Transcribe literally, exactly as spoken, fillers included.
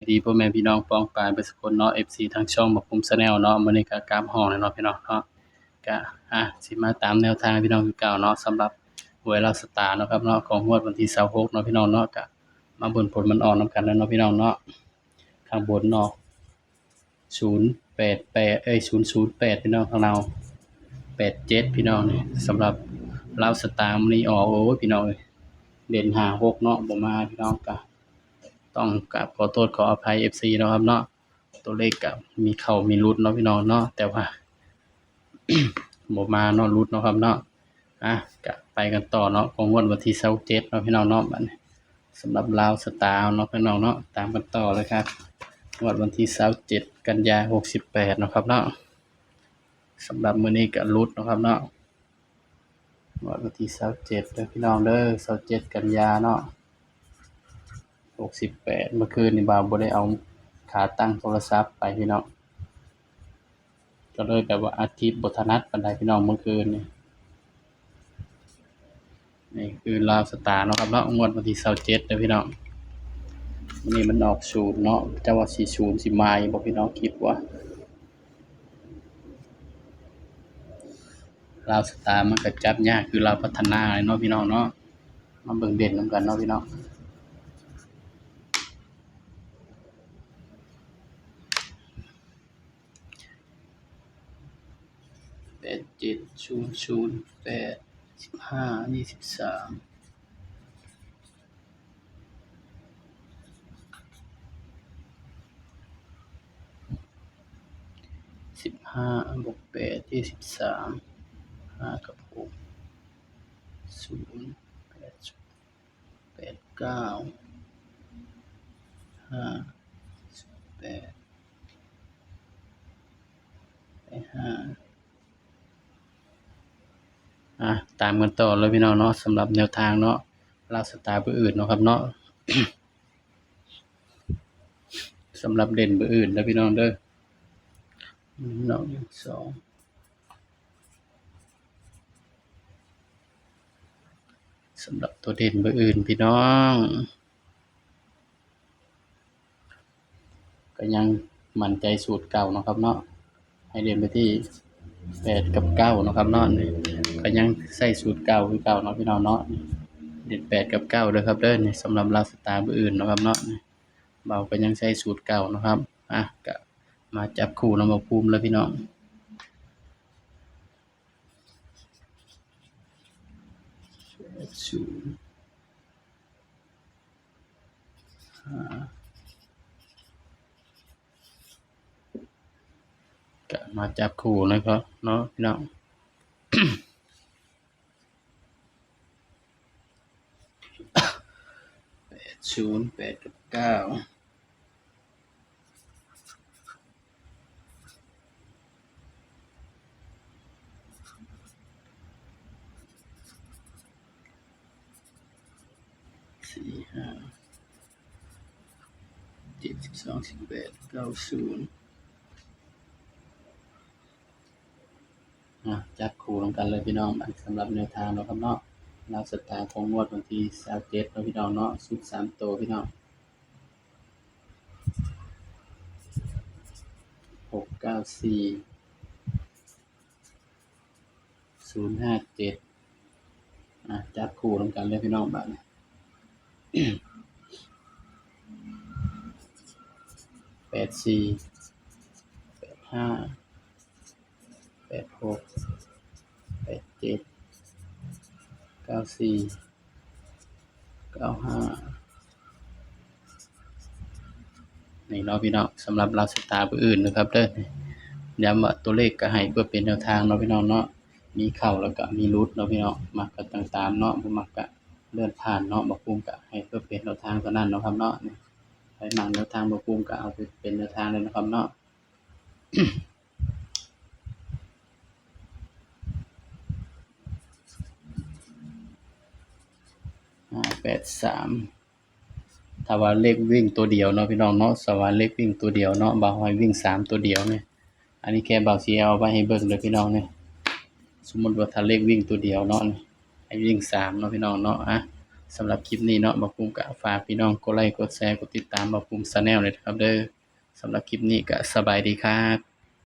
ดีพ่อแม่พี่น้องป้องปายเบิดสุคนเนาะ เอฟซี ทางช่องบ่าวภูมิ Channel เนาะ มื้อนี้ก็กลับห้องแล้วเนาะพี่น้องเนาะ ก็ อ่ะ สิมาตามแนวทางพี่น้องคือเก่าเนาะ สำหรับหวยลาวสตาร์เนาะครับเนาะ ของงวดวันที่ซาวหกเนาะพี่น้องเนาะ ก็มาเบิ่งผลมันออกนำกันแล้วเนาะพี่น้องเนาะ ข้างบนเนาะ ศูนย์แปดแปด เอ้ย ศูนย์ศูนย์แปด พี่น้อง ข้างล่าง แปดเจ็ด พี่น้อง นี่ สำหรับลาวสตาร์มื้อนี้ออก โอ้ย พี่น้องเอ้ย เด่นห้าหกเนาะ บ่มา พี่น้อง ก็ต้องกราบขอโทษขออภัย เอฟซี เนาะครับเนาะ ตัวเลขก็มีเข้ามีหลุดเนาะพี่น้องเนาะ แต่ว่า บ่มาเนาะ หลุดเนาะครับเนาะ อ่ะ ก็ไปกันต่อเนาะ ของงวดวันที่ซาวเจ็ดเนาะพี่น้องเนาะ บัดนี้ สำหรับลาวสตาร์เนาะพี่น้องเนาะ ตามกันต่อเลยครับ งวดวันที่ซาวเจ็ด กันยา หกสิบแปดเนาะครับเนาะ สำหรับมื้อนี้ก็หลุดเนาะครับเนาะ งวดวันที่ซาวเจ็ดเด้อพี่น้องเด้อ ซาวเจ็ด กันยาเนาะ หกสิบแปด เมื่อคืนนี้บ่าวบ่ได้เอาขาตั้งโทรศัพท์ไปพี่น้อง ก็เลยแบบว่าอัดคลิปบ่ถนัดปานใดพี่น้อง เมื่อคืนนี้ นี่คือลาวสตาร์เนาะครับเนาะ งวดวันที่ซาวเจ็ดเด้อพี่น้อง มื้อนี้มันออกศูนย์เนาะ เจ้าว่าสิศูนย์สิมาอยู่บ่พี่น้อง คิดว่า ลาวสตาร์มันก็จับยากคือลาวพัฒนาเลยเนาะพี่น้องเนาะ มาเบิ่งเด่นนำกันเนาะพี่น้อง แปดเจ็ด ศูนย์ศูนย์แปด สิบห้า ยี่สิบสาม สิบห้า บวก แปด ยี่สิบสาม ห้า กับ หก ศูนย์ แปด แปด เก้า ห้า แปด แปด ห้า อ่ะ ตามกันต่อเลยพี่น้องเนาะ สำหรับแนวทางเนาะ ลาวสตาร์มื้ออื่นเนาะครับเนาะ สำหรับเด่นมื้ออื่นนะพี่น้องเด้อ หนึ่ง สอง สำหรับตัวเด่นมื้ออื่นพี่น้อง ก็ยังมั่นใจสูตรเก่าเนาะครับเนาะ ให้เด่นไปที่แปดกับเก้าเนาะครับเนาะ นี่ก็ยังใช้สูตรเก่าคือเก่าเนาะพี่น้องเนาะ เด่นแปดกับเก้าเด้อครับเด้อ นี่สำหรับลาวสตาร์มื้ออื่นเนาะครับเนาะ นี่บ่าวก็ยังใช้สูตรเก่าเนาะครับ อ่ะ ก็มาจับคู่นำบ่าวภูมิเลยพี่น้อง ศูนย์ ห้า ก็มาจับคู่นะครับเนาะพี่น้อง แปดศูนย์ แปด กับ เก้า สี่ ห้า เจ็ด สิบสอง สิบแปด เก้า ศูนย์ อ่ะ จับคู่นำกันเลยพี่น้อง สำหรับแนวทางเนาะครับเนาะ ลาวสตาร์ของงวดวันที่ซาวเจ็ดเนาะพี่น้องเนาะ ชุดสามตัวพี่น้อง หกเก้าสี่ ศูนย์ห้าเจ็ด อ่ะ จับคู่นำกันเลยพี่น้อง บัดนี้ แปดสี่ แปดห้า แปดหก แปดเจ็ด เก้าสี่ เก้าห้า นี่เนาะพี่น้อง สำหรับลาวสตาร์มื้ออื่นนะครับเด้อ ย้ำว่าตัวเลขก็ให้เพื่อเป็นแนวทางเนาะพี่น้องเนาะ มีเข้าแล้วก็มีหลุดเนาะพี่น้อง มักก็จั่งตามเนาะ บ่มักก็เลื่อนผ่านเนาะ บ่าวภูมิก็ให้เพื่อเป็นแนวทางเท่านั้นเนาะครับเนาะ นี่ ไผมักแนวทางบ่าวภูมิก็เอาไปเป็นแนวทางเลยนะครับเนาะ ห้าแปดสาม ถ้าว่าเลขวิ่งตัวเดียวเนาะพี่น้องเนาะ ถ้าว่าเลขวิ่งตัวเดียวเนาะ บ่าวให้วิ่งสามตัวเดียวเนี่ย อันนี้แค่บ่าวสิเอาไว้ให้เบิ่งเด้อพี่น้องเนี่ย สมมุติว่าถ้าเลขวิ่งตัวเดียวเนาะ ให้วิ่งสามเนาะพี่น้องเนาะ อ่ะ สำหรับคลิปนี้เนาะ บ่าวภูมิก็ฝากพี่น้องกดไลค์ กดแชร์ กดติดตามบ่าวภูมิ Channel เลยนะครับเด้อ สำหรับคลิปนี้ก็สบายดีครับ